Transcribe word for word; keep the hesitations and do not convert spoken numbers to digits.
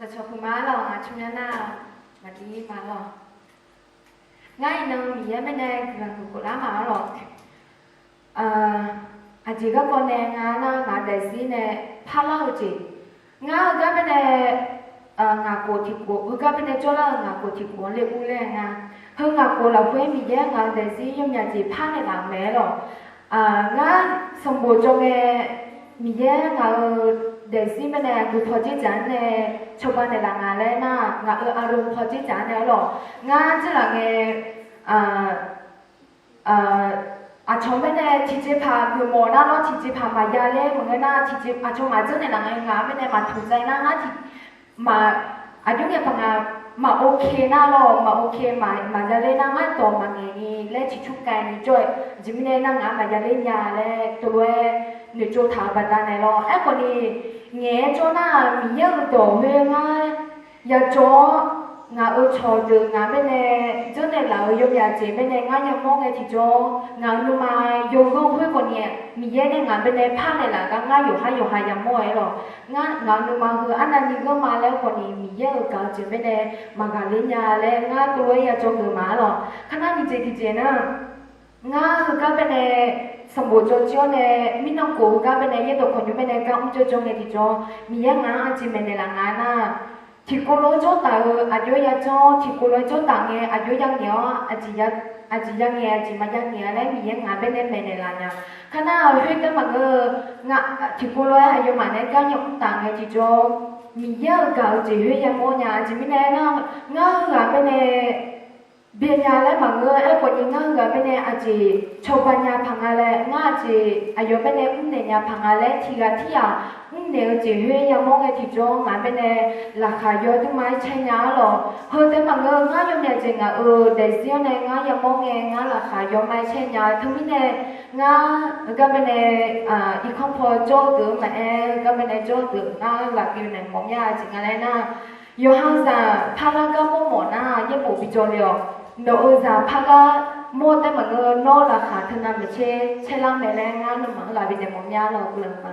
Dawqcawq puq ma lawq, ngaq tsawrmyanr nar-aq, maqdir ma lawq. Ngar iqnan Miqyaer mirnae guiqlanq huiq khof lar ma-ar lawq. Aqjeq garkawv nae nga nar, ngaq daefzir nae parlar-eu jeq, ngar heugar mirnae ngaq khof tiqkhof, heugar mirnae jawrlar-eu ngaq khof tiqkhof-anr ler ur laer nga. Heu ngaq khof lafkhoer Miqyaer ngaq-euq daefzir yawmyaq jeq parnaeq laf-euq mae-ar lawq. Ngar sanqbof jawr ngae, Miqyaer ngaq-euq daefzir mirnae aqgeu paw dzerdzaq-anr nae, cawba naeqlaf nga laer nar, ngaq-euq aqloq paw dzerdzaq-anr nae-ar lawq. Ngar dzerlaf ngae, aqcawq mirnae tiqjeqpaq geufmawf nar lawr, tiqjeqpaq maqya laer maqngeur nar, tiqjeq aqcawq ngaq dzeur naeqlaf ngae ngaq mirnae maqtuq dzae nar, ngar tiq ma aqjox ngae paq nga, maq ok nar lawr, maq ok, maqya ler nar, ngar dawq maqngaeq ni laer ciqcur kaev ni jawr-eu jeq mirnae nar, ngaq maqya ler nya laer tov lof-aer noeqtsov taq-euq baqdanae lawr. Aerkhawf ni, ngaeq-aer jawr nar-aq, Miqyaer-euq dawq khoer ngar yajawr-awr, ngaq-euq cawqdeuq ngaq mirnae dzeur naeqlaf-euq yawmyaq jeq mirnae ngar yamawr ngae tiqjawr, ngaq-euq nuima yawghanr khoerkhawf ni, Miqyaer nae ngaq mirnae parnaeq laf gar ngar yawqhar yawqha yamawr-aer lawq. Ngar ngaq-euq nuima heu arnavni ghanr ma laer khawf ni, Miqyaer-euq gaq-eu jeq mirnae maqghaqler nya laer ngar tov lof-aer yajawr geuf ma-ar lawq. Kar nar nyiq jeq tiqjeq nar, ngar heugar mirnae sanqbof jawr jir-awr nae, mirnan khof heugar mirnae yaerdawq khawqnymr mirnae gar mr jawrjawr ngae tiqjawr, Miqyaer ngaq-anr aqjeq maeqnaeq laf nga nar, tiqkov lof-aer jawrtaf-eu aqjox-aer yajawr, tiqkov lof-aer jawrtaf ngae aqjox-aer yangaeq-awr, aqjeq yangaeq aqjeq maqya ngaeq-a laer Miqyaer ngaq mirnae maeqnaeq laf nya. Kar nar-aq, khoertav maqngeur-eu, tiqkov lof-aer aqyawfmaf naeq-aer gar yamr taf ngae tiqjawr, Miqyaer-euq gaq-eu jeq khoer yamawr nya. Aqjeq mirnae aernar, ngar heughaq mirnae byae nya laer maqngeur-eu. Aerkhawf ni, ngar heughaq mirnae aqjeq cawba nya paq nga laer, ngar aqjeq aqyawf mirnae mrnaeq nya paq nga laer, tiqghaq tirghaq mrnaeq-eu jeq khoer yamawr ngae tiqjawr, ngaq mirnae laqkhaq yaw dur ma-aer caer nya-ar lawq. Heutae maqngeur-eu, ngar yawmyaq jeq ngaq-euq daefzir-anr nae ngar yamawr ngae, ngar laqkhaq yaw ma-aer caer nya. Teumirnae, ngar heugar mirnae irkanr paw jawr-eu deuq-anr maqaer, heugar mirnae jawr-eu deuq ngar ghaq pyeuf naeq mawf mya-a jeq nga laer nar, yawqha-eu zaq parlar gar mawrmawf nar, yaerbof bijawr le-awq. Nawq-euq zaq pargar mawr-eu taef maqngeur, nawr laqkhaq teunav maeqtser caerlar mae laer ngar nawmaf-anr laf binaeq mawf mya lawq, guiqlanq ma.